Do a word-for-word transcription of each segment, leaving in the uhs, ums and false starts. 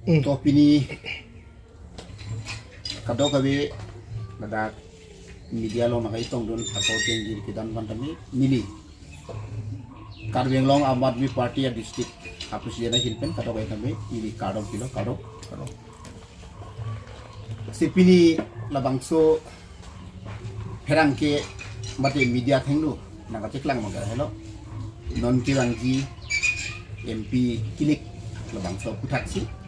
To pini kadokave ladak media along nangketongdun ako kengir kedan bantami neli Karbi Anglong Aam Aadmi Party a district a president ahin pen kadokave tame neli kardom pilo, kardom, kardom. Si pini labangso pherangke mate media athengno nangkacheklang mangga helo. Non kevangji M P kilik labangso aputhaksi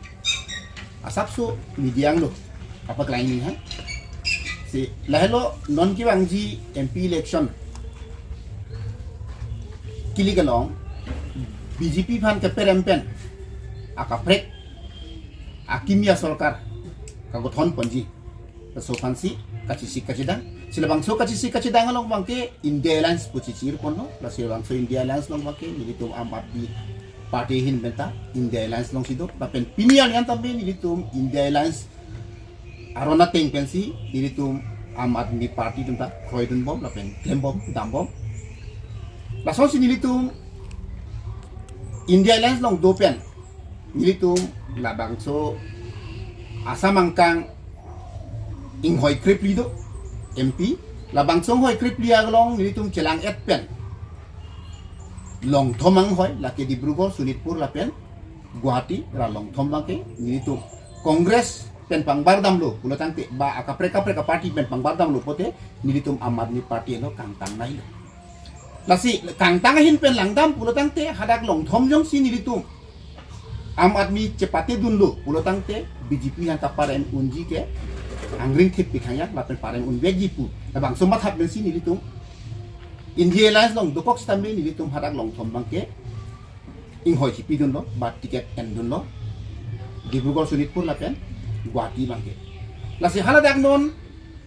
asapso media angno kapaklang ni ha. Si lahelo non kevangji M P election kilik along B J P aphan keperem pen akaprek akimi asorkar kagothon ponji. Laso aphansi kachesik kachedang. Si labangso kachesik kachedang along abangke India Alliance pu chichir ponlo. Lasi labangso India Alliance along abangke nelitum Aam Aadmi Party ahin penta India Alliance alongsi do. Lapen pini arni an tame nelitum India Alliance aron ateng pensi nelitum Aam Aadmi Party atum ta kroidunbom lapen klembom, dambom. Lasonsi nelitum India Alliance along do pen nelitum labangso Assam angkang inghoi krephli do M P. Labangso inghoi krephli along nelitum chelang-et pen longthom anghoi, lake Dibrugarh, Sonitpur lapen Guwahati, ra longthom abangke nelitum Congress pen pangbar damlo pulo tangte ba akaprek kaprek aparty pen pangbar damlo pote nelitum Aam Aadmi Party alo kangtang nailo. Lasi kangtang ahin pen langdam pulo tangte hadak longthom jongsi nelitum Aam Aadmi chepatedunlo pulo tangte B J P aphan ta parem unji ke angring thip pikhang ya lapen parem unvekji pu labangso matha pensi nelitum India Alliance along dokok sitame nelitum hadak longthom abangke inghoi chipidunlo ba ticket endunlo Dibrugarh, Sonitpur lapen Guwahati abangke. Lasi haladak non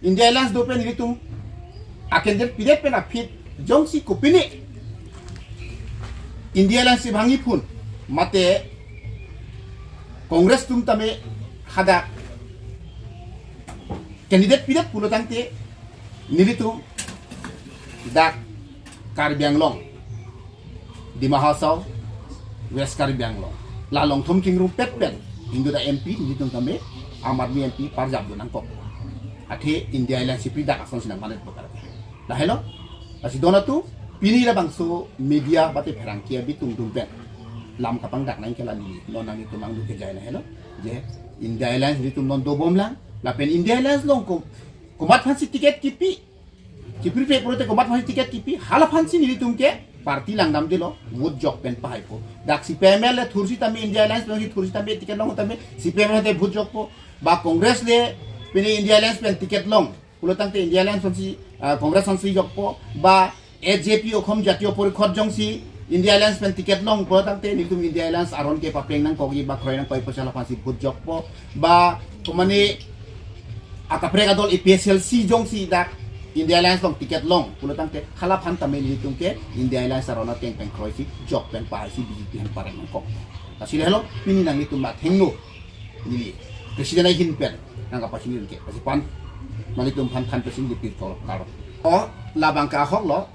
India Alliance do pen nelitum a candidate pidet pen aphi jongsi kopine India Alliance si bhangi phun mate Congress atum tame hadak candidate pidet pulo tangte nelitum dak Karbi Anglong, Dima Hasao, West Karbi Anglong, la longthom kingrumpet pen ingdo da M P nelitum tame Aam Aadmi M P parjap do nangkok. Athe India Alliance si pri dak asonsi nangmandet bokar. Lahelo, lasi donatu pini labangso media mate pherangke abitungdun pen lam kapangdak nangke la neli non nanglitum angno kejai lahelo, je India Alliance nelitum non dobomlang lapen India Alliance along ko komat aphansi ticket kipi, kipi pe pulote komat aphansi ticket kipi, hala aphansi nelitum ke party langdamdelo, vote jok pen pahaipo. Dak C P I M L le thursi tame India Alliance alongsi thursi tame ticket long tame C P I M L te vote jokpo. Ba Congress le pini India Alliance pen ticket long pulo tangte India Alliance aphansi, ah, Congress aphansi jokpo. Ba A J P Okhom Jatiyo Porikshod jongsi India Alliance pen ticket long pulo tangte nelitum India Alliance aron ke papleng nangkokji ba kroi nangkokji pu hala aphansi vote jokpo. Ba komane akaprek adol A P H L C jongsi dak India Alliance along ticket long pulo tangte hala aphan tame nelitum ke India Alliance aron ateng pen kroisi jok pen pahaisi B J P aphan parem nangkok. Lasi lahelo pini nanglitum athengno neli president ahin pen nangkapachini ke. Lasi pini nanglitum aphan than pachini di pil kol karo. O labang ke ahok lo.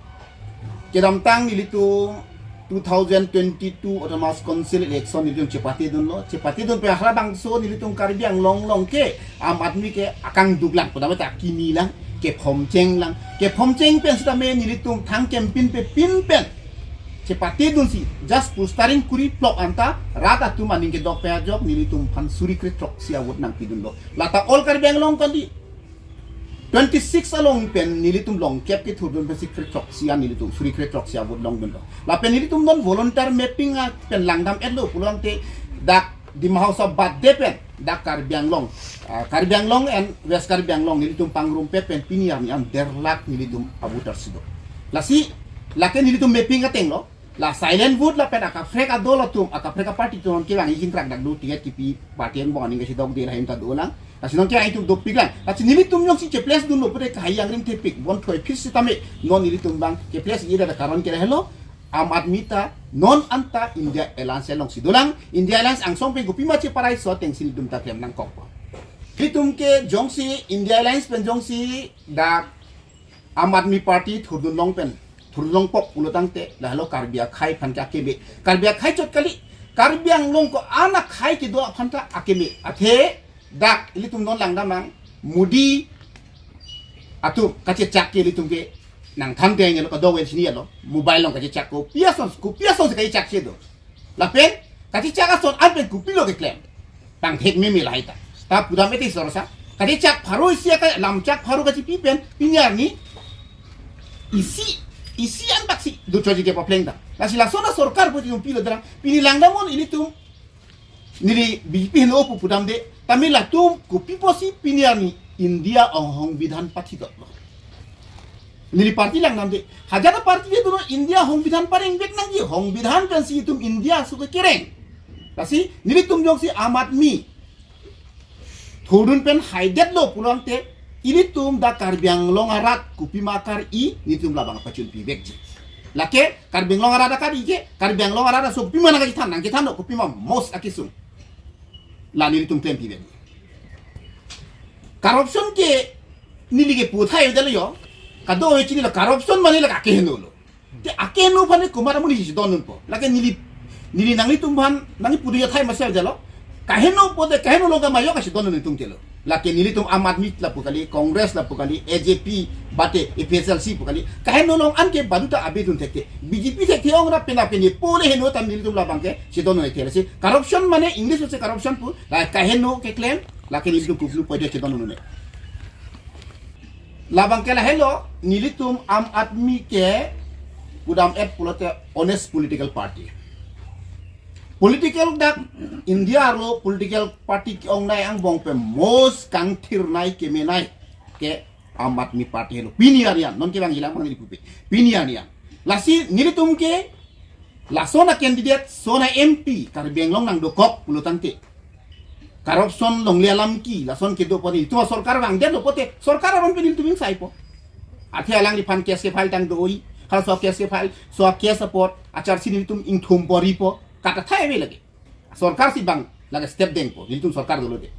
Kedamtang nelitum two thousand twenty-two Autonomous Council election nelitum chepatedunlo, chepatedun pen halabangso nelitum Karbi Anglong along ke Aam Aadmi ke akangduk lang, kodam ta akimi lang, kephomcheng lang, kephomcheng pen sitame nelitum thang campaign pe pin pen chepatedunsi just postering kuri plok anta rat atum aning kedok pen ajok nelitum aphan suri kre throksi a-vote nangpidunlo. Lata all Karbi Anglong kondi twenty-six along pen nelitum longkep kethurdun pensi kre throksi an nelitum suri kre throksi a-vote longdunlo. Lapen nelitum non volunteer mapping a pen langdam-etlo pulo tangte dak Dima Hasao badet pen dak Karbi Anglong, ah, Karbi Anglong and West Karbi Anglong nelitum pangrumpet pen pini arni an der lakh nelitum a-voter si do. Lasi lake nelitum mapping atenglo. La silent vote lapen akaprek adol atum, akaprek aparty atum kevang ihin trak dak do ticket kipi party angbong aning kesidok de lahei ta dolang. Lasi non kevang itum dopik lang. Lasi nelitum jongsi cheples dunlo pute kahai angring thepik bon thoi phis sitame non nelitum abang cheples ida da karon ke lahelo. Aam Aadmi ta non anta India Alliance alongsi dolang. India Alliance angsong pen kopima cheparai so atengsi nelitum ta klem nangkokpo. Nelitum ke jongsi India Alliance pen jongsi dak Aam Aadmi Party thurdun long pen, thurdun longpo pulo tangte, lahelo Karbi akhei aphan ke akebe. Karbi akhei chot kali, Karbi Anglong ko-an akhei kedo aphan ta akeme. Athe dak ilitum non langdamnang, Modi atum kachechak ke ilitum ke nangthan te nelo, kadokave chinilo. Mobile along kachechak, kopi ason, kopi ason si kachechak si do. Lapen kachechak ason an pen kopilo keklem, pangthek meme lahai ta. Ta pudam ete sorsa. Kachechak pharo isi aka lamchak pharo kachipi pen pini arni isi, isi anbak si do choji ke papleng ta. Lasi lason asorkar pu ilitum pilo dra. Pini langdamnon ilitum, neli B J P heno pu pudamde, tame latum kopi pusi pini arni India ahongbidhan pathidotlo. Neli party langdamde, hajat a party le dono India ahongbidhan pareng vek nangji, hongbidhan pensi itum India aso kekereng. Lasi nelitum jongsi Aam Aadmi thurdun pen haidetlo pulote, ilitum dak Karbi Anglong arat kopima akar-i, nelitum labang pachunpi vekji. Lake Karbi Anglong arat akar-i ke, Karbi Anglong arat aso kopima nangkachethan, nangkethanlo kopima mos akesung. La nelitum klempi vek. Corruption ke neli ke puthai dalo yo. Kadokave chinilo, corruption mane la kakehenolo. Te akeheno aphan komat amonit si donunpo. Lake neli, neli nanglitum aphan nangkipu dun athai masi dalo. Kaheno pote, kaheno along kamayo kasi donun tung telo. Lake nelitum Aam Aadmi lapu kali, Congress lapu kali, A J P, bate A P H L C pu kali. Kaheno along anke baduta abedun thekte. B J P thekthe ong ra pena peni pole heno tam nelitum labang ke si donun telo si. Corruption mane English se corruption pu. La kaheno keklem, lake nelitum kopilo poite si donun ne. Labang ke lahelo, nelitum Aam Aadmi ke pudam et pulote honest political party. Political dak India arlo political party ke-ongnei angbong pen mos kangthirnei kemenei ke Aam Aadmi Party helo. Pini arni an, non kevang ilang mang neli pupe. Pini arni an. Lasi nelitum ke lason a candidate, son a M P, Karbi Anglong nangdokok pulo tangte, corruption longle alam ke, lason kedo pon itum asorkar vangdetlo pote, sorkar aron pen ilitum ingsaipo. Athe alangliphan case kefile tang do-oi, halaso case kefile, so case apot, achar si nelitum ingthum poripo, kata thai ave lake. Sorkar si bang lake step dengpo, nelitum sorkar dolo de.